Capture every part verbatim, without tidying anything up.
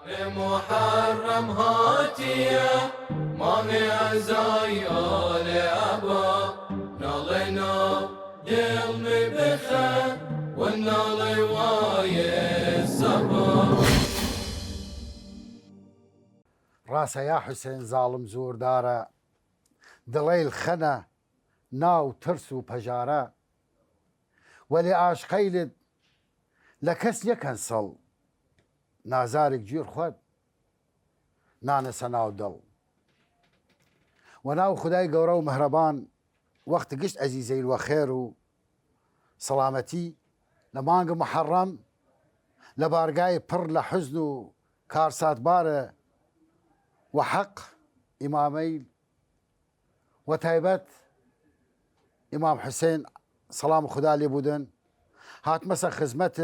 محرم هاتیه، مانگ عزای آل عبا، ناڵێ ناو دڵ می بخە، و ناڵێ وایێ سەبا. ڕاسە یا حوسێن زاڵم زووردارە، دڵەیل خەنە ناو ترس و پەژارە، وەلێ ئاشقەیلت لە کەس نیەکەن سڵ، نازاریگ جویر خوەد نانەسە ناو دڵ. وە ناو خودای گەورە و مەهرەبان، وەخت گشت ئەزیزەیل وە خێر و سەڵامەتی، لە مانگ محەڕەم، لە بارگای پڕ لە حوزن و کارساتبارە، وە حەق ئیمامەیل وە تایبەت ئیمام حوسێن، سەڵام خودا لێ بوودن، هاتمەسە خزمەت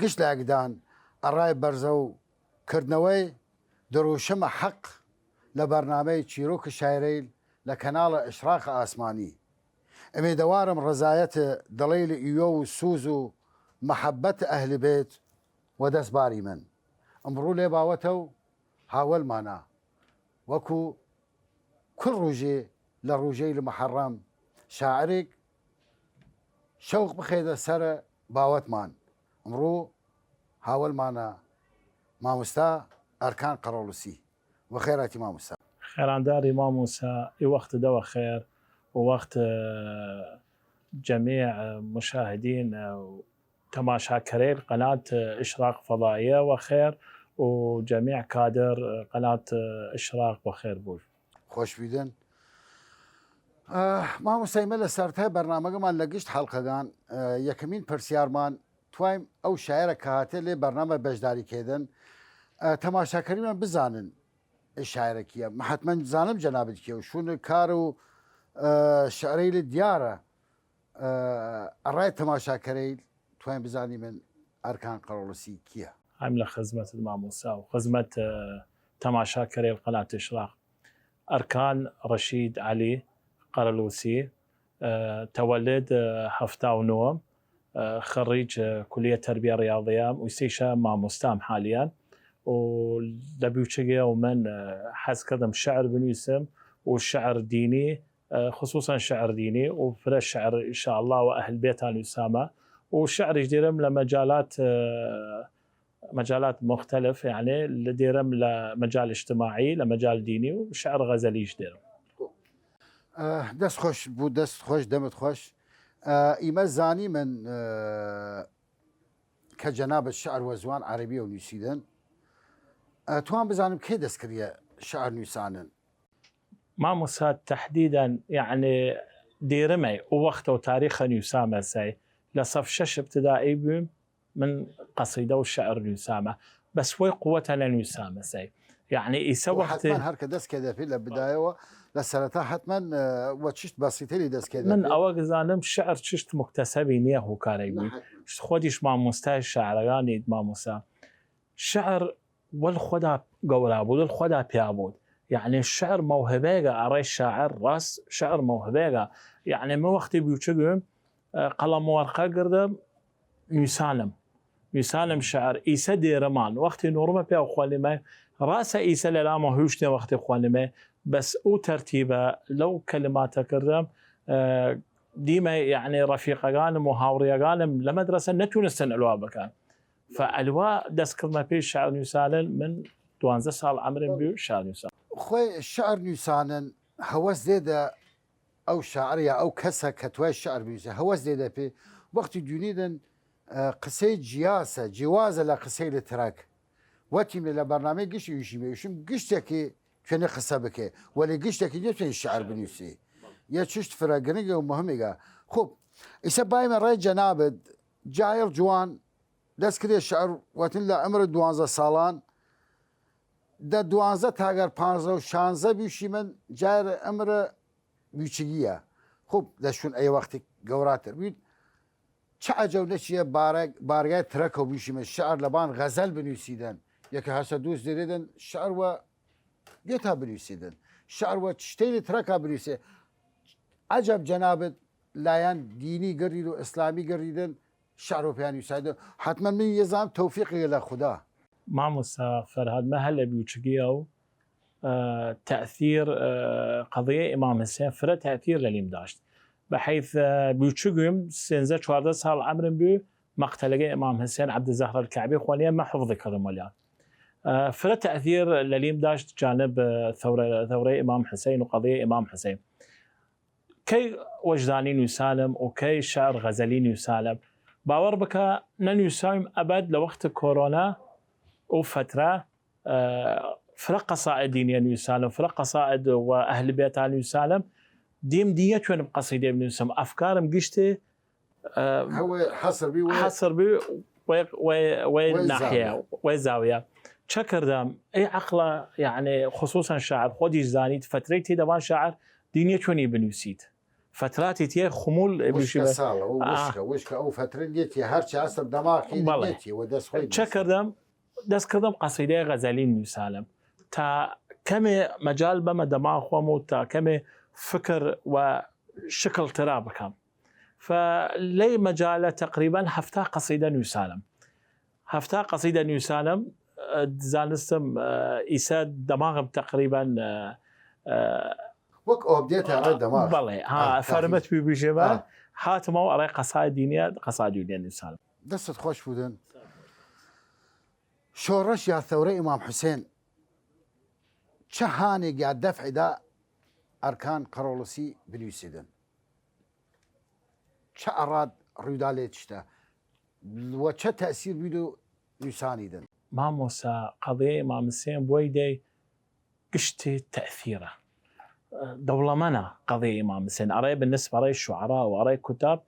گشت لایەکدان ئەڕای بەرزەو کردنەوەی دروشمە حەق لە بەرنامەی چیرۆک شاعرەیل لە کەناڵە ئشراق ئاسمانی. ئمێدەوارم ڕەزایەت دڵەیل ئیوە و سوز و مەحەبەت ئەهل بێت وە دەس باریمن. ئمڕوو لێ باوەتەو هاوەلمانە، وەکو کل ڕووژێ لە ڕووژەیل محەڕەم، شاعرێگ شەوق بخەێدە سەر باوەتمان. ئمڕوو هاوەلمانە ماموستا ئەرکان قەرەڵوسی. وە خێراتی ماموستا. خێرانداری ماموسا، ئی وەخت دەوە خێر و وەخت، ئە، جەمیع، ئە، مشاهدین، ئە، و تەماشاکەرەیل قەنات، ئە، ئشراق فەضائیە وە خێر و جەمیع کادر، ئە، قەنات، ئە، ئشراق وە خێر بوود. خوەش بیدن. ئە، ماموستا، ئیمە لە سەرتای بەرنامەگەمان لە گشت حەڵقەگان، ئە، یەکەمین پرسیارمان، توایم ئەو شاعرە کە هاتێ لەی بەرنامە بەشداری کەێدن، ئە، تەماشاکەریمان بزانن ئی شاعرە کیە. من حەتمەن زانم جەنابت کیە و شوون کار و، ئە، شعرەیل دیارە. ئە، ئەڕای تەماشاکەرەیل توایم بزانیمن ئەرکان قەرەڵوسی کیە. هەم لە خزمەتت ماموسا و خزمەت، ئە، تەماشاکەرەیل قەنات ئشراق. ئەرکان ڕەشید عەلی قەرەلوسی، ئە، تەوەلد، ئە، هەفتا و نۆم، ئە، خەڕیج، ئە، کلیە تەربیە ڕیاضیە، و ئیسەیشە ماموستام حالیەن. و لە بوچگێ و من، ئە، حەز کردم شعر بنویسم و شعر دینی، ئە، خصوصاً شعر دینی و فرە شعر ئینشاءاللە وە ئەهل بێتان نویسامە و شعریش دێرم لە مەجالات، ئە، مەجالات مختلف، یعنی، لە دێرم لە مەجال اجتماعی، لە مەجال دینی و شعر غەزەلیش دێرم. ئە، دەس خوەش بوود، دەس خوەش، دەمت خوەش. ئە، ئیمە زانیمن، ئە، کە جەنابت شعر وە زوان عەرەبیەو نویسیدن. ئە، توان بزانم کەی دەس کریە شعر نویسانن؟ ماموسا، تەحدیدەن، یەعنی، دێرمەی ئەو وەختەو تاریخە نویسامەسەی، لە سەف شەش ابتدائی بویم، من قەسیدە و شعر نویسامە، بەس وەی قوەتە نەنویسامەسەی. یەعنی، ئیسە وە وەختی حەتمەن هەر کە دەس کەێدە پی لە بدایەوە، لە سەرەتا حەتمەن، ئە، وە چشت بەسیتەری دەس کەێدە من پی. ئەوە گزانم شعر چشت مکتسەبی نیە هوکارەی بوی. نەحەت. خوەدیش ماموستای شعرەگانید ماموسا. شعر وەل خوەدا گەورا بوود، وەل خوەدا پیا بوود. یەعنی شعر مەوهبەیگە ئەڕای شاعر، ڕاس شعر مەوهبەیگە. یەعنی من وەختی بوچگم، ئە، قەڵەم و وەرقە گردم، نویسانم. نویسانم شعر، ئیسە دێرمان. وەختی نوڕمە پیا خوەنیمە، ڕاسە ئیسە لەلامە هویشتێ وەختی خوەنیمە، بەس ئەو تەرتیبە لەو کەلماتە کردم، ئە، دیمە، یەعنی، ڕەفیقەگانم و هاوڕیەگانم لە مەدرەسە نەتونستن ئەلوا بکەن. فە ئەلوا دەس کردمە پی شعر نویسانن، من دوانزە ساڵ عەمرم بوی شعر نویسان. خوەی شعر نویسانن هەوەس دێدە ئەو شاعر یا ئەو کەسە کە توای شعر بنویسێ، هەوەس دێدە پی. وەختی دونیدن، ئە، قسەی جیاسە، جیوازە لە قسەیل ترەک. وەتیمێ لە بەرنامەی گشت ئیوشیمێ، ئیوشیم گشتێکی توێنێ قسە بکێ، وەلێ گشتێکی نەتوێن شعر بنویسی. یە چشت فرە گرنگە و مهمێگە. خوب، ئیسە بایمە ڕای جەنابت، جایڵ جوان، دەس کردێ شعر وەتن لە عمر دوانزە ساڵان، دە دوانزە تاگەر پانزە و شانزە بیشیمن، جار عمر بیچگیە. خوب، دە شون ئەی وەختی گەوراتر بید، چە عەجەو نەچیە بارگ-، بارگای ترەکەو بیشیمن، شعر لەبان غەزەل بنویسیدن، یەکە هەسە دووس دێریدن شعر وە گێتا بنویسیدن، شعر وە چشتەیل ترەکا بنویسێ. عەجەب جەنابت لایەن دینی گردید و ئسلامی گردیدن، شعر وە پیان نویسایدن. حەتمەن من یەزام تەوفیقی لە خودا. مامۆستا فەرهاد، مە هەلە بیوچگیەو، ئە، تەئثیر، ئە، قەضیە ئیمام حسێن فرە تەئثیر لەلیم داشت. بە حەیث، ئە، بیوچگیم، سێنزە چواردە ساڵ عەمرم بی، مەقتەلەگە ئیمام حسێن عەبدزەهرە کەعبی خوەنیە، مە حفظ کردم وەلیا. ئە، فرە تەئثیر لەلیم داشت جانب، ئە، ثەورە، ثەورەی ئیمام حسین و قەضیە ئیمام حسین. کەی وەژدانی نویسانم و کەی شعر غەزەلی نویسانم، باوەڕ بکە نەنویسایم ئەبەد لە وەخت کۆرۆنا و فەترە، ئە، فرە قەسائد دینیە نویسانم، فرە قەسائد و ئەهل بێتا نویسانم، دیم دیە توێنم قەسیدەی بنویسم، ئەفکارم گشتێ، ئە، هەوێ حەسر بی وێ حەسر بی وێ، وێ، وێ وێ ناحیە، زاویە. وێ زاویە. چە کردم؟ ئەی عەقڵە، یعنی، خصوصاً شاعر خودیش زانیت، فەترەی تێدەوان شاعر دینیە چۆنی بنووسیت. فەتراتی تێ خمول وشکە بشی بە ساڵە، و ئا. وشکە، وشکە، ئەو فەترە لێتی، هەرچی ئەسەب دەماغی بەڵێ. لێتی، و دەست خۆی چە نووسێ. کردم؟ دەست کردم قەسیدەی غەزەلی نووسانم. تا کەمێ مەجال بەمە دەماغ خۆم و تا کەمێ فکر و شکل ترا بکەم. فە لەی مەجالە تەقریبەن هەفتا قەسیدە نویسانم. هەفتا قەسیدە نویسانم، ئە، زانستم، ئە، ئیسە دەماغم تەقریبەن، ئە، ئە، وەک ئۆبدێتە ئەڕێ دەماغ. بەڵێ، ها، ئا، فەرمەت تاقی. بی بژێ بە، ئا. هاتمەوە ئەڕێ قەسای دینیە، قەسای دینیە نویسانم. دەستت خۆش بودن. شۆڕش یا ثەورە ئیمام حوسێن چە هانێگ یا دەفعدا ئەرکان قەرەوڵسی بنویسیدن؟ چە ئەڕاد ڕویدا لێ چشتە؟ و چە تەئسیر بید و نویسانیدن؟ مامۆسا، قەضیە ئیمام حسێن بۆی دەی گشتی تەئثیرە. دەوڵەمەنە قەضیە ئیمام حسێن. ئەڕێ بالنسبە ئەڕێ شوعەرا و ئەڕێ کوتاب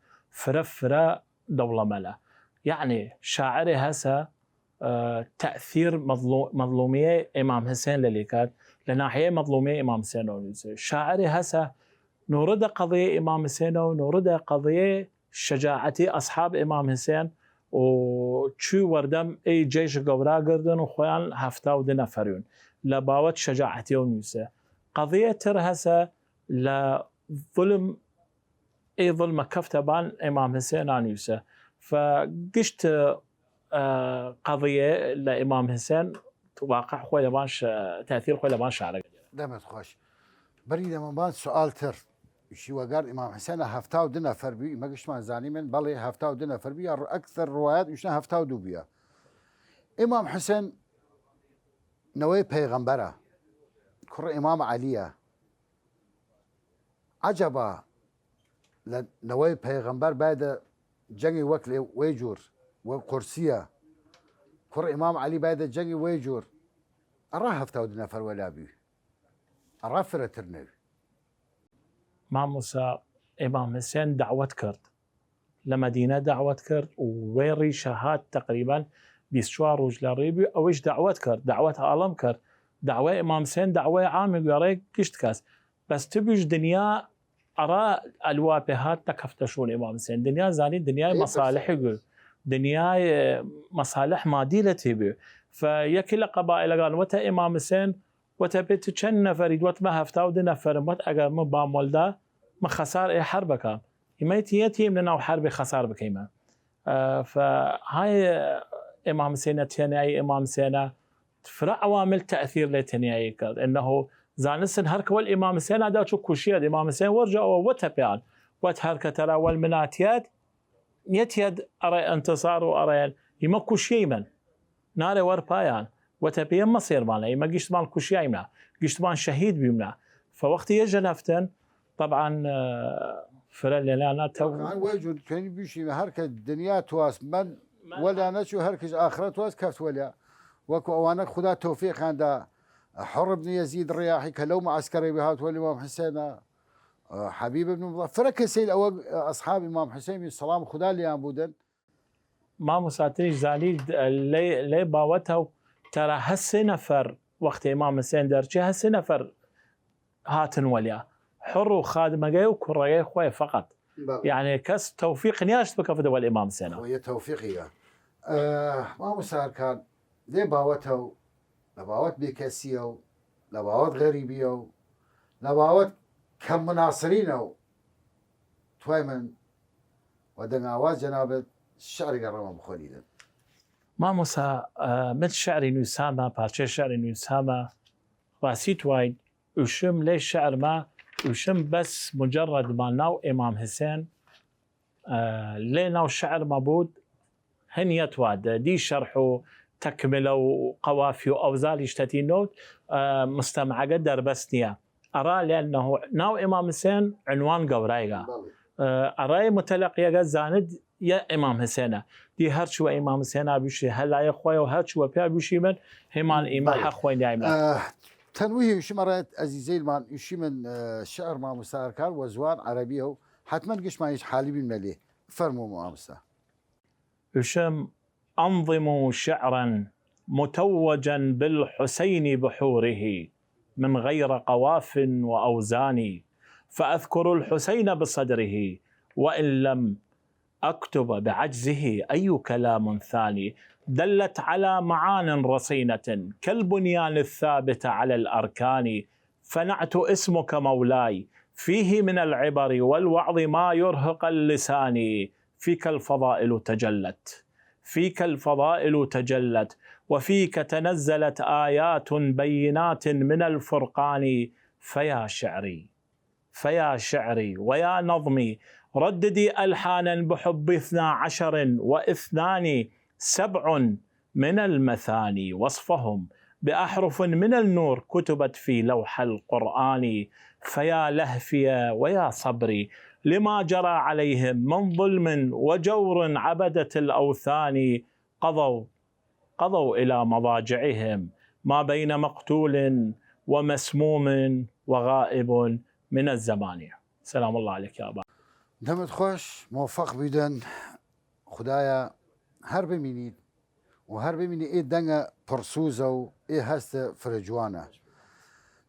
فرە فرە دەوڵەمەنە. یەعنی شاعرێ هەسە، ئە، تەئثیر مەظلو-، مەظلومیە ئیمام حسێن لەلی کەێد، لە ناحیەی مەظلومیە ئیمام حسێنەو نویسێ. شاعرێ هەسە نوڕدە قەضیە ئیمام حسێنەو، نوڕدە قەضیە شەجاعەتی ئەسحاب ئیمام حسێن و چوی وەردەم ئەی جەیش گەورا گردن و خوەیان هەفتا و دە نەفەریون لە باوەت شەجاعەتیەو نویسێ. قەضیە تر هەسە لە ظلم، ئەی ظلمە کەفتە بان ئیمام حسێنا نویسێ. فە گشت، ئە، قەضیە لە ئیمام حسێن واقع خوەی لەبان ش-، تەئثیر خوەی لەبان شاعرەگە. دەمت خۆش. بەری دەمەبان سوال تر. شیوەگار ئیمام حسێن هەفتا و دە نەفەر بی، مە گشتمان زانیمن، بەڵێ، هەفتا و دە نەفەر بی، یا ئەکثر ڕوایەت ئیشنە هەفتا و دو بیە. ئیمام حسێن نەوەی پەیغەمبەرە، کوڕ ئیمام عەلیە. عەجەبا، لە نەوەی پەیغەمبەر بایدە جەنگی وەک لێ وەی جوور، وە قورسیە. کوڕ ئیمام عەلی بایدە جەنگی وەی جوور. ئەڕا هەفتا و دە نەفەر وەلا بی. ئەڕا فرەتر نەوی. مامۆسا، ئیمام حسێن دەعوەت کرد. لە مەدینە دەعوەت کرد و وەی ڕیشە هات تەقریبەن بیست چوار ڕووژ لە ڕی بی، ئەویش دەعوەت کرد، دەعوەت ئاڵم کرد. دەعوەی ئیمام حسێن دەعوەی عامی گوێڕەی گشت کەس. بەس تبیش دنیا ئەڕا ئەلوا پێ هات نەکەفتە شوون ئیمام حسێن. دنیا زانی دنیای مەسالحی گوێ. دنیای مەسالح مادی لە تێ بێ. فە یەکی لە قەبائلەگان وەتە ئیمام حسێن، وەتە پێ تو چەن نەفەرید؟ وەت مە هەفتا و دە نەفەرم. وەت ئەگەر مە بام وەلدا، مە خەسار ئێ حەربەکە. ئیمە تیە تیم لە ناو حەربێ خەسار بکەیمە. ئە، فە های ئیمام حسێنە تێنایی ئیمام حسێنە فرە عوامل تەئثیر لێ تێنایی کرد. ئنه زانستن هەر کە وەل ئیمام حسێنا دا چوو کوشیەد. ئیمام حسێن وەرجە ئەوە وەتە پێان. وەت هەر کە تەرا وەل مناتیەد، نیەتیەد ئەڕێ ئەنتسار و ئەڕێن ئیمە کوشیەیمن. نارێ وەر پایان، وەتە پێ مەسێرمانە، ئیمە گشتمان کوشیایمە، گشتمان شەهید بیمنە. فە وەختی یە ژەنەفتن، طبعاً، ئە، فرە لێنانە تەو. طبعاً وەی جور کەنی بیشی هەر کە دنیا تواس من وەلا نەچوو، هەر کەش ئاخرەت تواس کەفت وەلا. وەکو ئەوانە خودا تەوفیقان دا، حڕ بن یەزید ڕیاحی کە لەو معسکەرەی هات وەلی ئیمام حسێنە. حەبیب بن مڵە، فرە کەسەیل ئەوە ئەسحاب ئیمام حسین سەڵام خودا لیان بودن. مامۆسا تریش زانی، لەی، لەی باوەتە و تەرا هەسێ نەفەر وەختێ ئیمام حسێن دەرچێ، هەسێ نەفەر هاتن وەلیا. حڕ و خادمەگەی و کوڕەگەی خوەی فقط. بەڵێ. یعنی کەس تەوفیق نیاشت بکەفتە وەل ئیمام حسێنە. خۆ یە تەوفیقیگە. ئە، مامۆستا ئەرکان، لەی باوەتە و لە باوەت بێکەسیە و لە باوەت غەریبیە و لە باوەت کەم مناسرینە و توای من و دەنگ ئاواز جەنابەت شعرێگە ڕەمە بخوەنیدن. مامۆسا، ئە، من شعری نویسامە، پارچەی شعری نویسامە، ڕاسیت واید، ئوشم لەی شعرمە، ئوشم بەس مجرد ما ناو ئیمام حسێن، ئە، لەی ناو شعرمە بود، هنیەت واد، دی شەرح و تەکملە و قەوافی و ئەوزالیش تەتی نۆت، ئە، مستەمعەگە دەربەس نیە. ئەڕا لەنەهو ناو ئیمام حسێن عنوان گەورایگە. بەڵێ. ئە، ئەڕای متەلەقیەگە زاند یە ئیمام حسێنە. دی هەرچوە ئیمام حسێنا بوشی هەلایە خوەیە و هەرچوە پیا بوشیمن هیمان ئیمە بەڵێ. حەق خوەین دایمە. ئە، تەنویه ئوشم ئەڕێت ئەزیزەیلمان ئوشیمن، ئە، شعر ماموسا ئەرکان وە زوان عەرەبیە و حەتمەن گشمان هیچ حالی بین مەلێ. فەرموو ماموسا. ئوشم أنظم شعرا متوجا بالحسين بحوره من غير قواف وأوزان، فأذكر الحسين بصدره وإن لم أكتب بعجزه أي كلام ثاني، دلت على معان رصينة كالبنيان الثابت على الأركان، فنعت اسمك مولاي فيه من العبر والوعظ ما يرهق اللسان، فيك الفضائل تجلت، فيك الفضائل تجلت، وفيك تنزلت آيات بينات من الفرقان، فيا شعري، فيا شعري ويا نظمي، رددي ألحانا بحب اثنا عشر واثنان سبع من المثاني وصفهم بأحرف من النور كتبت في لوح القرآن، فيا لهفي ويا صبري لما جرى عليهم من ظلم وجور عبدة الأوثان، قضوا، قضوا إلى مضاجعهم ما بين مقتول ومسموم وغائب من الزمان. سلام الله عليك يا أبا. دەمت خۆش، مۆفەق بیدەن. خودایا هەر بمینید و هەر بمینی ئێ دەنگە پڕسوزە و ئێ هەستە فرە جوانە.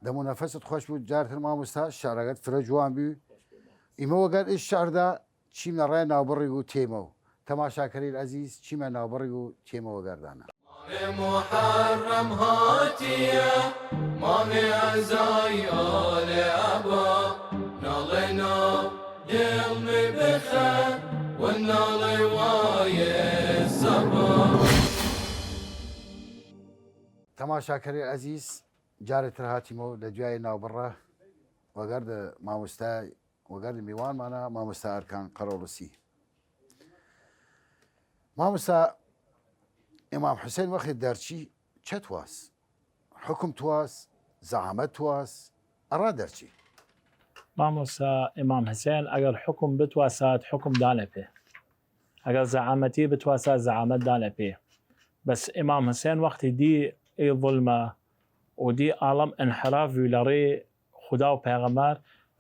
دەم و نەفەست خۆش بود، جارتر مامۆستا، شعرەگەت فرە جوان بی. ئیمە وەگەر ئێ شعردا چیمە ڕێ ناوبڕیگ و تێمە و تەماشاکەریل عەزیز چیمە ناوبڕیگ و تێمە وەگەردانە. مانێ محەڕەم هاتیە، مانێ عەزای ئالێ ئەبا، ناڵێ نا دڵ می بخە، و ناڵێ وایێ سەبا. تەماشاکەریل عەزیز، جارێتر هاتیمەو لە دویای ناوبڕە وەگەرد مامۆستای وەگەرد میوانمانە مامۆستا ئەرکان قەرەوڵسی. مامۆستا، ئیمام حوسێن وەخت دەرچی چە تواس؟ حکم تواس، زەعامەت تواس، ئەڕا دەرچی؟ مامۆستا، ئیمام حسێن ئەگەر حکم بتواسات، حکم دانە پێ. ئەگەر زەعامەتی بتواسات، زەعامەت دانە پێ. بەس ئیمام حسێن وەختی دی ئی ظلمە و دی ئاڵەم انحراف بوی لە ڕێ خودا و پێغەمبەر،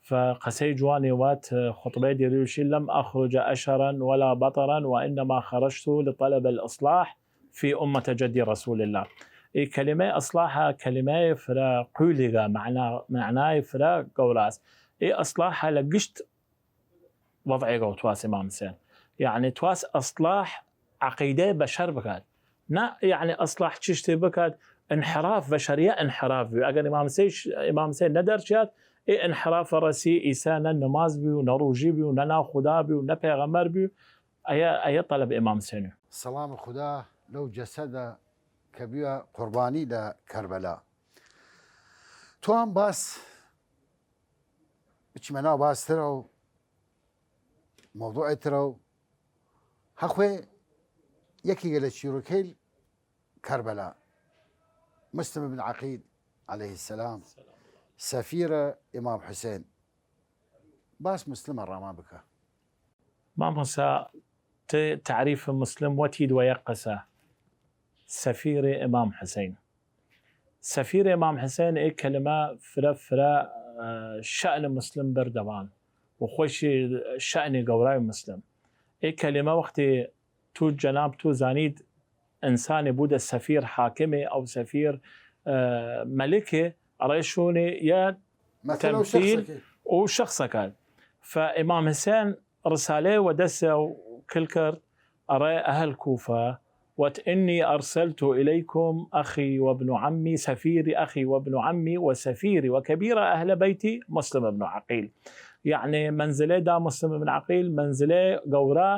فە قەسەی جوانی وات، خوطبەی دیریوشی: لم أخرج أشرا ولا بطرا وإنما خرجت لطلب الإصلاح في أمة جدي رسول الله. ئی کەلیمەی ئەسڵاحە کەلیمەی فرە قویلیگە، معنا، معنای فرە گەوراس. ئی ئەسڵاحە لە گشت وەضعێگەو تواس ئیمام حسێن. یەعنی تواس ئەسڵاح عەقیدەی بەشەر بکات. نە یەعنی ئەسڵاح چشتێ بکات، انحراف بەشەریە انحراف بی. ئەگەر ئیمام حسێن، ئیمام حسێن نەدەرچیات، ئی انحراف رەسی ئیسە نە نماز بی و نە روژی بی و نە ناو خودا بی و نە پێغەمبەر بی. ئەیە، ئەیە طلب ئیمام حسێنی. سەڵام خودا لەو جەسەدە کە بویە قوربانی لە کەربەلا. توام باس بچمە ناو باسترە و مەوضوعێ ترە و هەخوێ یەکیگە لە چیرۆکەیل کەربەلا، مسلم بن عەقید عەلەیه سەلام، سەفیرە ئیمام حوسێن. باس مسلمە ڕاما بکە. مامۆستا، ت-، تعریف مسلم وەتید وە یەک قسە، سەفیرێ ئیمام حسین. سەفیر ئیمام حسین، ئێ کەلمە فرە فرە، ئە، شەن مسلم بەردەوام و خوەشی شەنی گەوراوی مسلم. ئێ کەلمە وەختی تو جەناب تو زانید ئنسانێ بوودە سەفیر حاکمێ، ئەو سەفیر، ئە، مەلکێ، ئەڕێ شوونێ یە مەسەلە و تەمثیل شخصەکە. و شخصەکە. فە ئیمام حسین رسالەی وە دەسێ و کل کرد، ئەڕێ ئەهل کوفە، وت: إني أرسلت إليكم أخي وابن عمي، سفير أخي وابن عمي وسفيري وكبير أهل بيتي مسلم بن عقيل. یەعنی مەنزلەی دا مسلم بن عقیل، مەنزلەی گەورا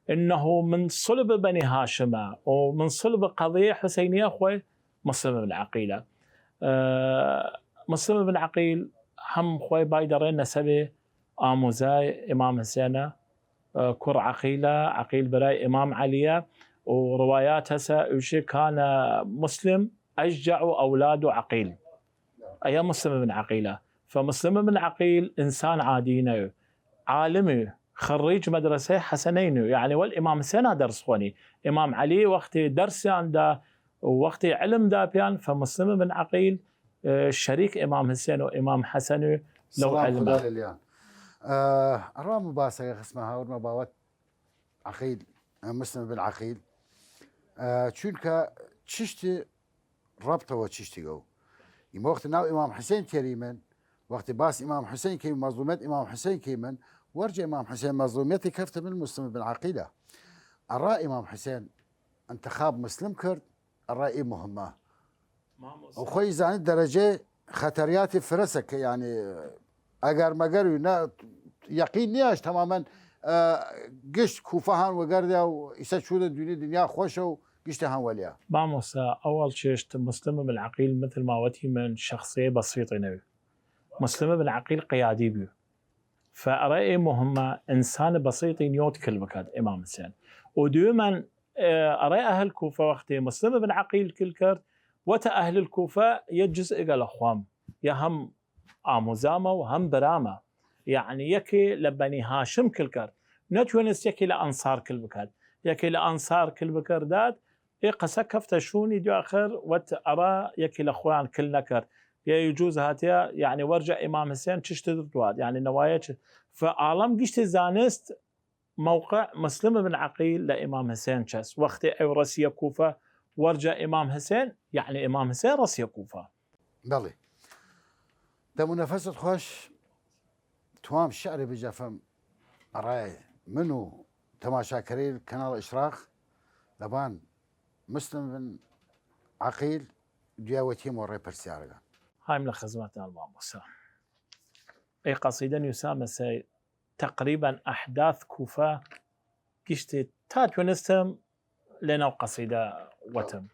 انه من صلب بنی هاشمە و من صلب قضیە حسینیە خوەی مسلم بن عقیلە. ئە، مسلم بن عقیل هەم خوەی بای دەڕێ نەسەبێ ئاموزای ئیمام حسێنە، ئە، کوڕ عقیلە، عقیل برای ئیمام عەلیە و ڕوایات هەسە ئوشێ کانە مسلم ئەشجع و ئەولاد و عقیل. ئەیە مسلم بن عقیلە. فمسلم بن عقیل ئنسان عادی نەو، عالمی، خریج مدرسەی حەسەنەین و، یعنی، وەل ئیمام حسێنا دەرس خوەنی. ئیمام عەلی وەختی دەرسیان دا و وەختی علم دا پیان، فمسلم بن عقیل، ئە، شەریک ئیمام حسێن و ئیمام حەسەن و لەو سڵام علمە. خودا لەلیان. ئە، ئەڕا مباسەگە خسمە هاوردمە باوەت عقیل، ئە، مسلم بن عقیل. ئە، چونکە چشتی ربطە وە چشتیگەو. ئیمە وەخت ناو ئیمام حسین تێریمن، وەختی باس ئیمام حسین کەیم، مەزڵومیەت ئیمام حسین کەیمن، وەرجە ئیمام حسین مەزڵومیەتی کەفتە من مسلم بن عقیلە. ئەڕا ئیمام حسین انتخاب مسلم کرد، ئەڕا ئی مهمە. و خوەی زانیت دەرەجەی خەتەریاتی فرەسە کە، یعنی، ئەگەر مەگەر و نە، یەقین نیاش تەمامەن، ئە، گشت کوفە هان وەگەردە و ئیسە چوودە دونی دنیا خوەشە و گشتە هان وەلیا. مامۆستا، ئەوەڵ چێشت مسلم بن عقیل متل ماوەتی من شخصیە بەسیطی نەوی. مسلم بن عقیل قیادی بی. فەڕێ ئێ مهمە ئنسان بەسیطی نیۆت کل بکات ئیمام حسین. و دوێمەن، ئە، ئەڕێ ئەهل کوفە وەختێ مسلم بن عقیل کل کرد، وەتە ئەهل کوفە یە جزئگە لە خوام، یە هەم ئاموزامە و هەم برامە. یعنی، یەکێ لە بەنی هاشم کل کرد، نەتوێنست یەکێ لە ئەنسار کل بکات. یەکێ لە ئەنسار کل بکردات، ئێ قەسە کەفتە شوونی دواخر وەت ئەڕا یەکێ لە خوەیان کل نەکرد. یە یوجوز هاتیە، یعنی، وەرجە ئیمام حسین چشت دواد، یعنی، نەوایە چ. فعالم گشتی زانست موقع مسلم بن عقیل لە ئیمام حسین چەس. وەختێ ئەو ڕەسیە کوفە وەرجە ئیمام حسین، یعنی، ئیمام حسین ڕەسیە کوفە. بەڵێ. دەم و نەفەست خوەش. توام شعر بجەفم ئەڕای من و تەماشاکەرەیل کەناڵ ئشراق لەبان مسلم بن عەقیل دویاوەتیم وەڕێ پرسیارگان. هایم لە خزمەتان مامۆستا. ئەی قەسیدە نووسامە سەی تقریبا ئەحداث کوفە گشتی تا توێنستم لەناو قەسیدە وەتم.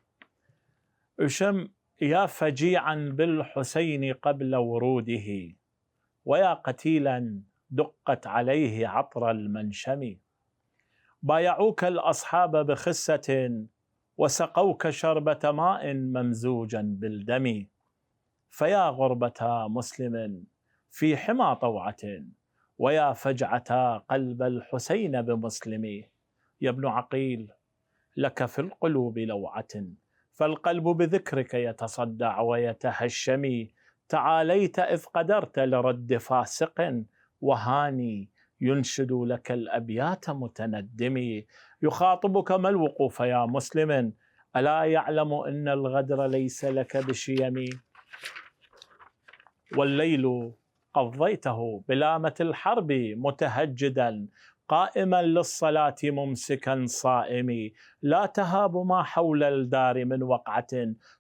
ئوشم: يا فجيعا بالحسين قبل وروده، ويا قتيلا دقت عليه عطر المنشم. بايعوك الأصحاب بخسة، وسقوك شربة ماء ممزوجا بالدم. فيا غربة مسلم في حمى طوعة، ويا فجعة قلب الحسين بمسلم. يا ابن عقيل، لك في القلوب لوعة، فالقلب بذكرك يتصدع ويتهشم. تعاليت إذ قدرت لرد فاسق، وهاني ينشد لك الأبيات متندم. يخاطبك ما الوقوف يا مسلم، ألا يعلم إن الغدر ليس لك بشيم. والليل قضيته بلامة الحرب متهجدا، قائما للصلاة ممسكا صائم. لا تهاب ما حول الدار من وقعة،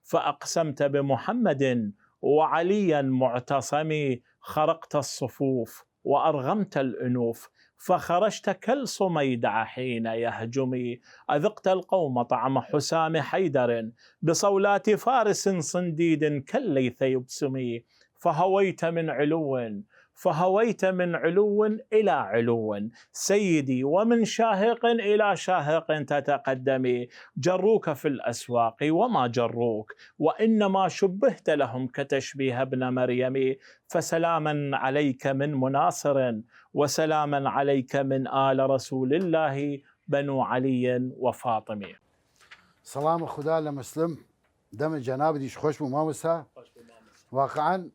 فأقسمت بمحمد وعليا معتصم. خرقت الصفوف وأرغمت الأنوف، فخرجت كالصميدع حين يهجم. أذقت القوم طعم حسام حيدر، بصولات فارس صنديد كالليث يبسم. فهويت من علو، فهويت من علو إلى علو سيدي، ومن شاهق إلى شاهق تتقدم. جروك في الأسواق وما جروك، وإنما شبهت لهم كتشبيه ابن مريم. فسلاما عليك من مناصر، وسلاما عليك من آل رسول الله بنو علي وفاطمة. سلام خدا لمسلم. دەمە جەنابدیش خوەش بوو مامۆستا. واقعا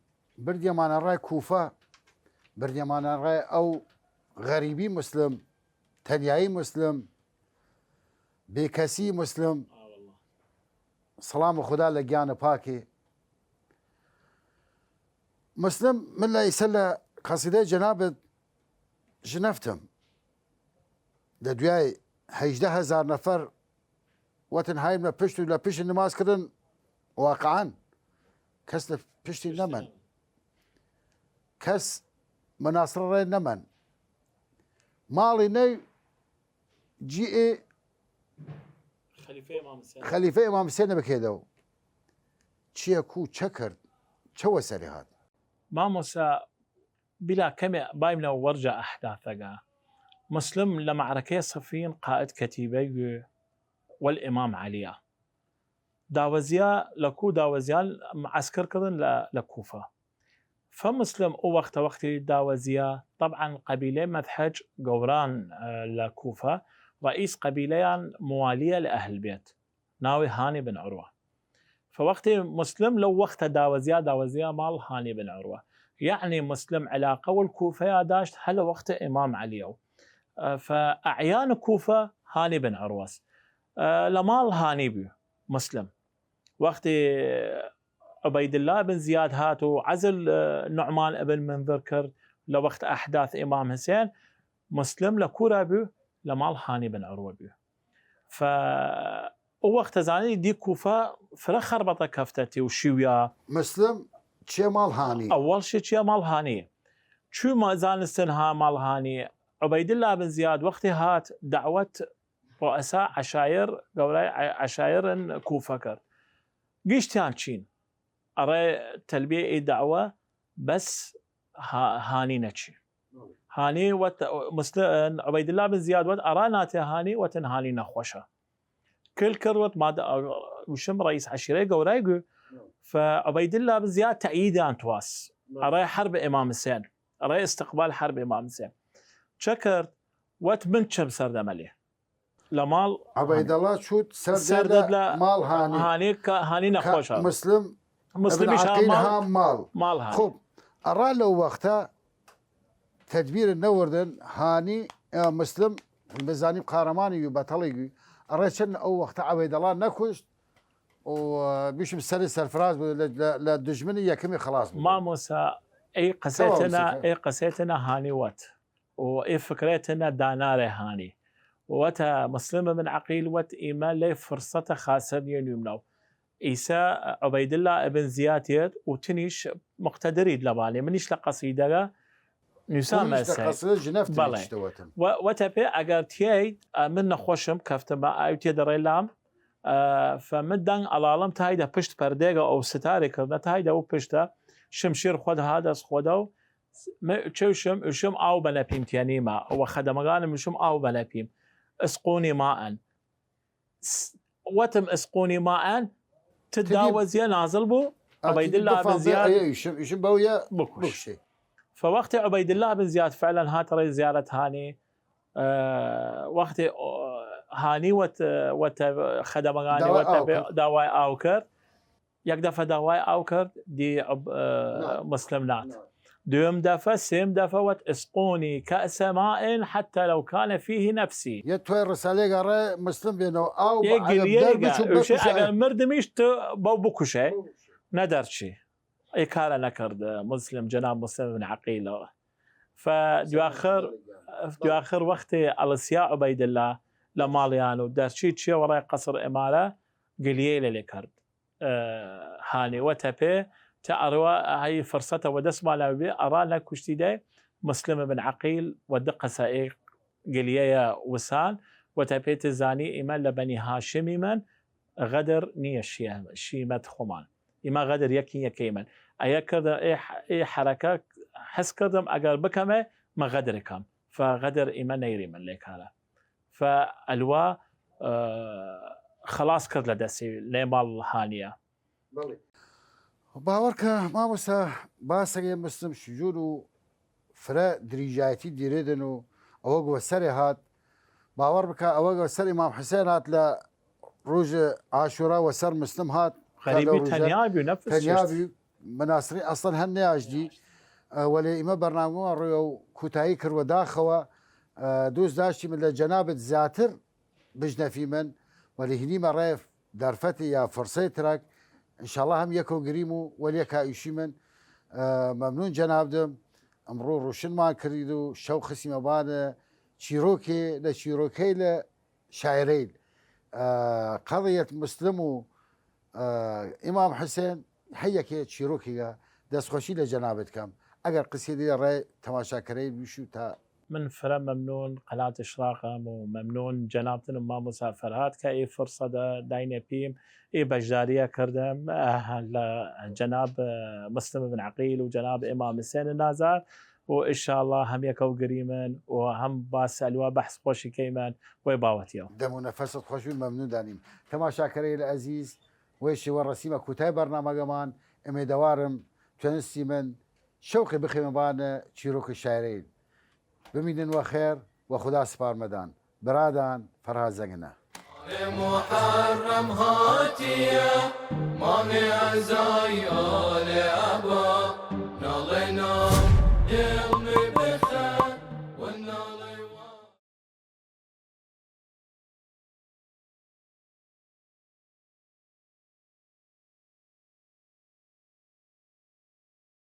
بردیەمانە ڕای کوفە، بردیەمانە ڕای ئەو غەریبی مسلم، تەنیایی مسلم، بێکەسی مسلم. سلام خدا لە گیانە پاکێ. مسلم، من لە ئیسە لە قەسیدەی جەنابت ژنەفتم. لە دویای هەیژدە هەزار نەفەر وەتن هایمە پشت و لە پشت نماز کردن، واقعا کەس لە پشتی نەمەن، کەس مناصر ڕێ نەمەن. ماڵی نەی جی ئێ خەلیفە ئیمام حسێن. خەلیفە ئیمام حسێن بکەێدەو. چیە کو چە کرد؟ چە وە سەرێ هات؟ مامۆسا، بلا کەمێ بایمنە وەرجە ئەحداثەگە. مسلم لە مەعرەکەی سەفین قائد کەتیبەی وەل ئیمام عەلیە. داوەزیا لە کو داوەزیان عەسکر کردن لە، لە کوفە. فە مسلم ئەو وەختە وەختی داوەزیا، طبعا قەبیلەی مەدحەج گەوران، ئە، لە کوفە، رئیس قەبیلەیان موالیە لە ئەهل بێت، ناوی هانی بن عروە. فە وەختی مسلم لەو وەختە داوەزیا، داوەزیا ماڵ هانی بن عروە. یعنی مسلم علاقە وەل کوفەیا داشت هەلە وەختە ئیمام عەلیەو. ئە، فە ئەعیان کوفە هانی بن عروەس. ئە، لە ماڵ هانی بوو مسلم. وەختی عوبەیداللە بن زیاد هات و عەزل، ئە، نوعمان ئبن منذر کرد لە وەخت ئەحداث ئیمام حسێن، مسلم لە کورا بوو؟ لە ماڵ هانی بن عروە بوو. فە ئەو وەختە زانی دی کوفە فرە خەربەتە کەفتە تی و شیویا. مسلم چیە ماڵ هانی؟ ئەوەڵ شی چیە ماڵ هانی؟ چوی ما زانستن ها ماڵ هانی؟ عوبەیداللە بن زیاد وەختی هات دعوەت رؤسا عەشایر، گەورای عە-، عەشایرن کوفە کرد. گیشتیان چین. ئەڕێ تەلبیە ئی دعوە بەس ها-، هانی نەچی. هانی وەت مسل-، عوبەیداللە بن زیاد وەت ئەڕا ناتێ هانی، وەتن هانی نەخوەشە. کل کرد وەت مادە، وشم رئیس عەشیرەی گەورای گو. فە عوبەیداللە بن زیاد تەئییدیان تواس. ئەڕێ حەرب ئیمام حسێن. ئەڕێ استقبال حەرب ئیمام حسێن. چە کرد؟ وەت من چم سەردەمەلێ. لە ماڵ عەبەیدەڵا چوود سەر سەر دێ لە دەبلە ماڵ هانی. هانی کە هانی کە نەخۆشە. مسلم مسلمیش ابن عقیل ها ماڵ. ها ماڵ. ماڵ هانی. خوب، ئەڕا لەو وەختە تەدبیر نەوردن هانی، ئە، مسلم، بزانیم قارەمانی وی بەتەڵی وی. ئەڕێ چەن ئەو وەختە عەبەیدەڵا نەکوشت و، ئە، بیشم سەری سەرفراز بوو لە، لە، لە دژمنی یەکەمی خلاص بوو. مامۆسا، ئەی قەسێتنە، ئەی قەسێتنە هانی وەت. و ئێ فکرێتنە دانارێ هانی. وەتە مسلم بن عەقیل وەت ئیمە لەی فرسەتە خاسە نیە نویمناو. ئیسە عوبەیداللە ئبن زیاد یەت و تنیش مقتەدرید لەبانێ. منیش لە قەسیدەگە نویسان منیش لە مەسەی. قەسیدە ژنەف بەڵێ. تنیشتەوەتم. و-، وەتە پێ ئەگەر تیەید، ئە، من نەخوەشم کەفتمە ئاوی تێ دەڕێ لام، ئە، فە من دەنگ ئەڵاڵم تایدە پشت پەردێگە ئەو ستارێ کردنە تایدە ئەو پشتە شمشیر خۆد ها دەس خۆدە و م-، چەوشم، ئوشم ئاو بەنەپیم تیەنیمە، وە خەدەمەگانم ئوشم ئاو بەنەپیم. ئسقونی مائەن. س-، وەتم ئسقونی مائەن، ت داوەزیە نازل بوو، عوبەیداللە بن زیاد ئیشم، ئیشم بەویە بکوش. بکوشی. فە وەختی عوبەیداللە بن زیاد فعلا هاتە ڕێ زیارەت هانی، ئە، وەختی، ئۆ، هانی وەت، وەتە خەدەمەگانی داوای وەتە ئاو بێ-، کرد. داوای ئاو کرد. یەک دەفە داوای ئاو کرد، دی عب-، ئە، نات. مسلم نات. نات. دویم دەفە، سێم دەفە وەت ئسقونی کەئسە مائن حتی لو کان فیه نفسی. یە توی رسالەیگ ئەڕێ مسلم بێنەوە ئاو یە بە عەرەب گریەیگە، دەر بچوو ئوشێ بکوشە. ئەگەر مردمیش تو بەو بکوشە، نەدەرچی. ئەی کارە نەکرد مسلم، جناب مسلم بن عقیل. فە دواخر، دواخر وەختێ ئەڵسیا عوبەیداللە لە ماڵیان و دەرچی چیە وەڕای قەسر ئمارە، گلیەی لەلێ کرد. ئە، هانێ وەتە پێ، تا ئەڕوا هەی فرسەتە وە دەسمالا بێ، ئەڕا نەکوشتی دەی، مسلم بن عقیل وە دە قەسە ئێ گلیەیە وسان، وەتە پێ ت زانی ئیمە لە بەنی هاشمیمن، غەدر نییە شیە-، شیمەت خومان. ئیمە غەدر یەکی یەکەیمن. ئەیە کردە ئێ ح-، ئێ حەرەکە حس کردم ئەگەر بکەمێ، مە غەدر کەم. فە غەدر ئیمە نەیریمن لێ کارە. فە ئەلوا، ئە، خلاص کرد لە دەسی لێ ماڵ هانیە. بەڵێ. باوەڕ کە مامۆستا باسەگێ مسلم شجون و فرە دریژایەتی دیرێدن و ئەوە گوە سەرێ هات. باوەڕ بکە ئەوە گوە سەر ئیمام حسێن هات لە ڕوژ عاشورا وە سەر مسلم هات. غەریبی تەنیا بی و نەفس تەنیا بی. مناسری ئەسڵەن هەن نیاژدی. ئە، وەلێ ئیمە بەرنامەوە ڕوێ و کوتایی کردوە داخەوە. ئە، دوست داشتی من لە جەنابت زیاتر بژنەفیمن، وەلی هینیمە ڕێ دەرفەتی یا فرسەی ترەک، انشاءاللە هەم یەکەو گریم و وەل یەکا ئیشیمن. ئە، مەمنون جەنابدم، ئمڕوو ڕوشنمان کرید و شەو خسیمە بانە چیرۆکێ لە چیرۆکەی لە شاعرەیل، ئە، قەضیەت مسلم و، ئە، ئیمام حسێن هەیەکێ چیرۆکێگە دەستخۆشی لە جەنابت کەم. ئەگەر قسیە دیە ڕێ تەماشاکەرەیل بیشو تا من فرە مەمنوون قەنات ئشراقم و مەمنوون جەنابتن و ماموسا فەرهاد کە ئی فرسەتە داینە پیم، ئی بەشداریە کردم، ئه، لە جەناب، ئه، مسلم بن عەقیل و جەناب ئیمام حسێن نازار، و ئیشاڵڵا هەم یەکەو گریمن و هەم باس ئەلوا بەحس خوەشی کەیمن وەی باوەتیەو. دەم و نەفەست خوەشبی، مەمنوون دانیم. تەماشاکەرەیل ئەزیز، وەی شێوە رەسیمە کووتای بەرنامەگەمان، ئمێدەوارم توەنستیمن شەوقێ بخەیمە بان چیرۆک شاعرەیل. بمیدن وە خێر و خودا سپارمەدان. برادان فەرهاد زەنگنە. محرم هاتیە، مانێ ئەزای ئالێ ئەبا، ناڵێ نام دڵ